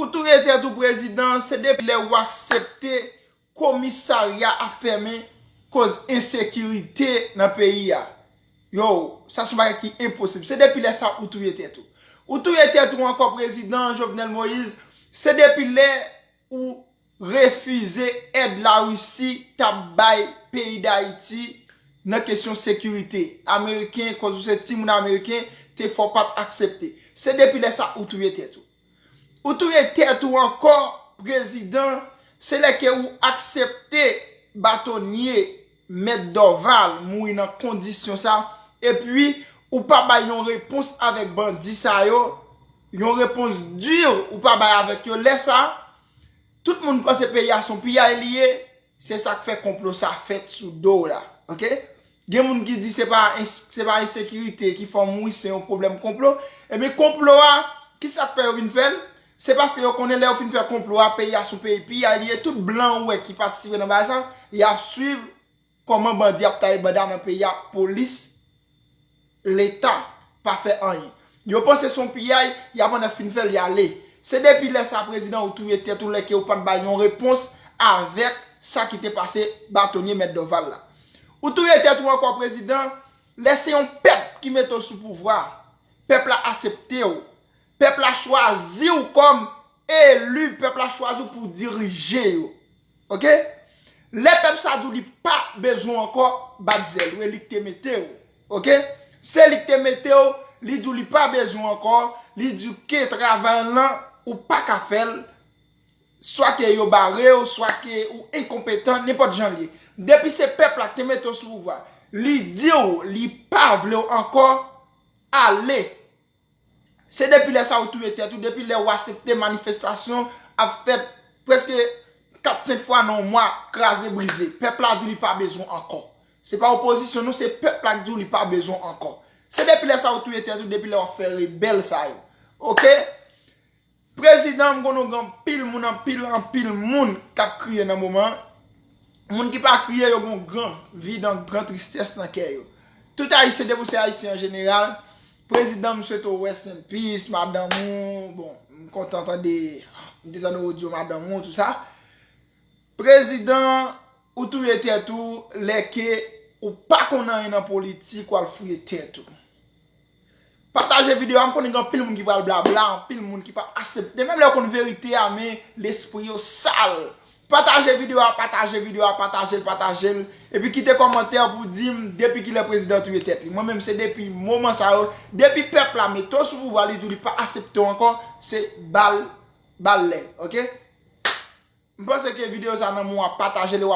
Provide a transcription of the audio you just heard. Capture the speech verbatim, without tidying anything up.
Ou touye tèt ou prezidan, se depi lè ou aksepte komisarya ap fèmen koz ensekirite nan peyi a. Yo, sa se yon bagay ki enposib. Se depi lè sa ou touye tèt ou. Ou touye tèt ou ankò prezidan Jovenel Moïse, se depi lè ou refize èd Larisi t ap bay peyi Dayiti nan kesyon sekirite. Ameriken, koz ou se timoun ameriken, te fè w pa t aksepte. Se depi lè sa ou touye tèt ou. Ou touye tèt ou ankò, prezidan, se lè ke ou aksepte batonye Mèt Dorval mouri nan kondisyon sa, epi ou pa bay yon repons avèk bandi sa yo, yon repons di ou pa bay avèk yo. Lè sa, tout moun panse peyi a se yon piyay li ye, se sa k fè konplo sa fèt sou do w la, oke? Gen moun ki di se pa ens- se pa ensekirite ki fè w mouri, se yon pwoblèm konplo. Ebyen konplo a, ki sa k fè yo vin fè l? Se paske yo konnen lè yo fin fè konplo a, peyi a se yon peyi piyay li ye, tout blan ou wè ki patisipe nan bagay sa, y ap swiv kòman bandi ap taye banda nan peyi a, polis, Leta pa fè anyen. Yo panse se yon piyay, y ap annik fin fè l y ale. Se depi lè sa prezidan ou touye tèt ou lè ke ou pa t bay yon repons avèk sa ki te pase batonye Mèt Dorval la. Ou touye tèt ou ankò prezidan, lè se yon pèp ki mete w sou pouvwa, pèp la aksepte w, pèp la chwazi w kòm eli, pèp la chwazi w pou dirije yo. Oke? Lè pèp sa di w li pa bezwen w ankò, bat zèl ou, e li k te mete w. Oke? Se li k te mete w, li di w li pa bezwen w ankò, li di w ke travay lan, ou pa ka fè l, swa ke yo bare w, swa ke ou enkonpetan, nenpòt jan l ye. Depi se pèp la k te mete w sou pouvwa, li di w li pa vle w ankò, ale. Se depi lè sa ou touye tèt ou, depi lè ou aksepte manifestasyon ap fèt prèske kat senk fwa nan yon mwa, kraze brize. Pèp la di w li pa bezwen ankò. Se pa opozisyon non, se pèp la ki di w li pa bezwen ankò. Se depi lè sa ou touye tèt ou, depi lè w ap fè rebèl sa yo. Oke? Prezidan, m konnen w gen anpil moun, anpil, anpil moun k ap kriye nan moman an. Moun ki pa kriye, yo gen yon gran vid, yon gran tristès nan kè yo. Tout Ayisyen, depi w se Ayisyen an jeneral, prezidan, m swete w rest in peace, madanm ou, bon, m kontan tande, m te tande odyo madanm ou, tou sa. Prezidan, ou touye tèt ou, lè ke ou pa konn anyen nan politik, w al fouye tèt ou. Pataje videyo a, m konnen gen anpil moun ki pral blabla, anpil moun ki p ap aksepte, menm lè yo konn verite a, men lespri yo sal. Pataje videyo a, pataje videyo a, pataje l, pataje l. Epi kite kòmantè pou di m depi kilè prezidan touye tèt li. Mwen menm se depi moman sa yo, depi pèp la mete w sou pouvwa, li di w li pa aksepte w ankò, se bal, bal lè, oke? M panse ke videyo sa nan men w, w ap pataje l, w ap